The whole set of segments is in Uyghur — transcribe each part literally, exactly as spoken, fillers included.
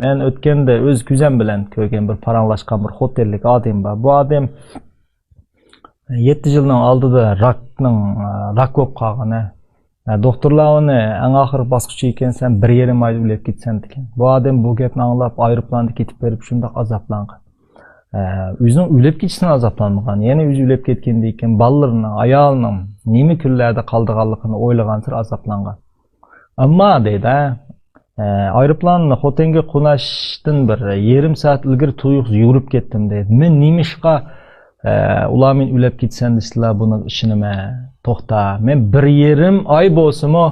مەن ئۆتكەندە ئۆز كۆزۈم بىلەن كۆرگەن بىر پاراڭلاشقان بىر خوتەنلىك ئادەم بار. بۇ ئادەم يەتتە يىلنىڭ ئالدىدا راكنىڭ، راك بولۇپ قالغان. دوختۇرلار ئۇنى ئەڭ ئاخىرقى باسقۇچ ئىكەنسەن، بىر يېرىم ئايدا ئۆلۈپ كېتىسەن دېگەن. بۇ ئادەم بۇ گەپنى ئاڭلاپ، ئايروپىلاندا كېتىپ بېرىپ شۇنداق ئازابلانغان. ئۆزىنىڭ ئۆلۈپ كېتىشىنى ئازابلانمىغان، يەنە ئۆزى ئۆلۈپ كەتكەندىن كېيىن بالىلىرىنىڭ، ئايالىنىڭ نېمە كۈنلەردە قالىدىغانلىقىنى ئويلىغانسېرى ئازابلانغان. ئەمما دەيدۇ، ئايروپىلان خوتەنگە قونۇشتىن بىر يېرىم سائەت ئىلگىرى تۇيۇقسىز يۈگۈرۈپ كەتتىم دەيدۇ. مەن نېمىشقا، ئۇلار مېنى ئۆلۈپ كېتىسەن دېسىلە، بۇنىڭغا ئىشىنىمەن؟ توختا، مەن بىر يېرىم ئاي بولسىمۇ،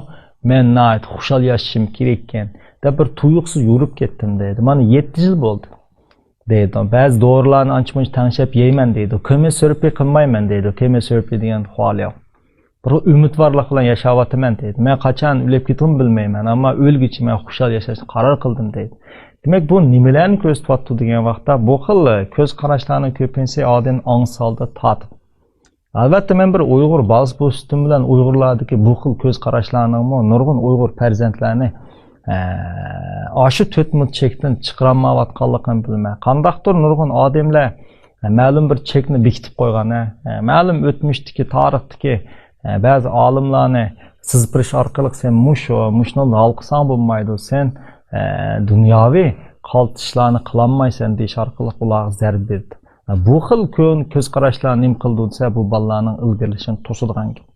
مەن ناھايىتى خۇشال ياشىشىم كېرەككەن دەپ بىر تۇيۇقسىز يۈگۈرۈپ كەتتىم دەيدۇ. مانا يەتتە يىل بولدى دەيدۇ. بەزى دورىلارنى ئانچە-مۇنچە تەڭشەپ يەيمەن دەيدۇ. كېموتېراپىيە قىلمايمەن دەيدۇ. كېموتېراپىيە دېگەن خۇالياۋ. بىر ئۈمىدۋارلىق بىلەن ياشاۋاتىمەن دەيدۇ. مەن قاچان ئۆلۈپ كېتىمنى بىلمەيمەن، ئەمما ئۆلگۈچە مەن خۇشال ياشاشنى قارار قىلدىم دەيدۇ. دېمەك، بۇ نېمىلەرنى كۆرسىتىۋاتىدۇ دېگەن ۋاقىتتا، بۇ خىل كۆز قاراشلارنىڭ كۆپىنچىسى ئادەمنى ئاڭسىز ھالدا تارتىدۇ. ئەلۋەتتە، مەن بىر ئۇيغۇر بالىسى بولۇشۇم بىلەن ئۇيغۇرلاردىكى بۇ خىل كۆز قاراشلارنىڭمۇ نۇرغۇن ئۇيغۇر پەرزەنتلەرنى، ئە، ئاشۇ تۆت مۇددە چەكتىن چىقىرالمايۋاتقانلىقىنى بىلىمەن. قانداقتۇر نۇرغۇن ئادەملەر، ئە، مەلۇم بىر چەكنى بېكىتىپ قويغان، ئە، مەلۇم ئۆتمۈشتىكى، تارىختىكى، ئە، بەزى ئالىملارنى سىزىپ بېرىش ئارقىلىق سەن مۇشۇ، مۇشۇنى ھالقىساڭ بولمايدۇ، سەن، ئە، دۇنياۋى قالتىشلارنى قىلالمايسەن دېيىش ئارقىلىق ئۇلارغا زەربە بېرىدۇ. بۇ خىل كۆن-، كۆز قاراشلار نېمە قىلىدۇ دېسە، بۇ بالىلارنىڭ ئىلگىرىلىشىنى توسىدىغان گەپ.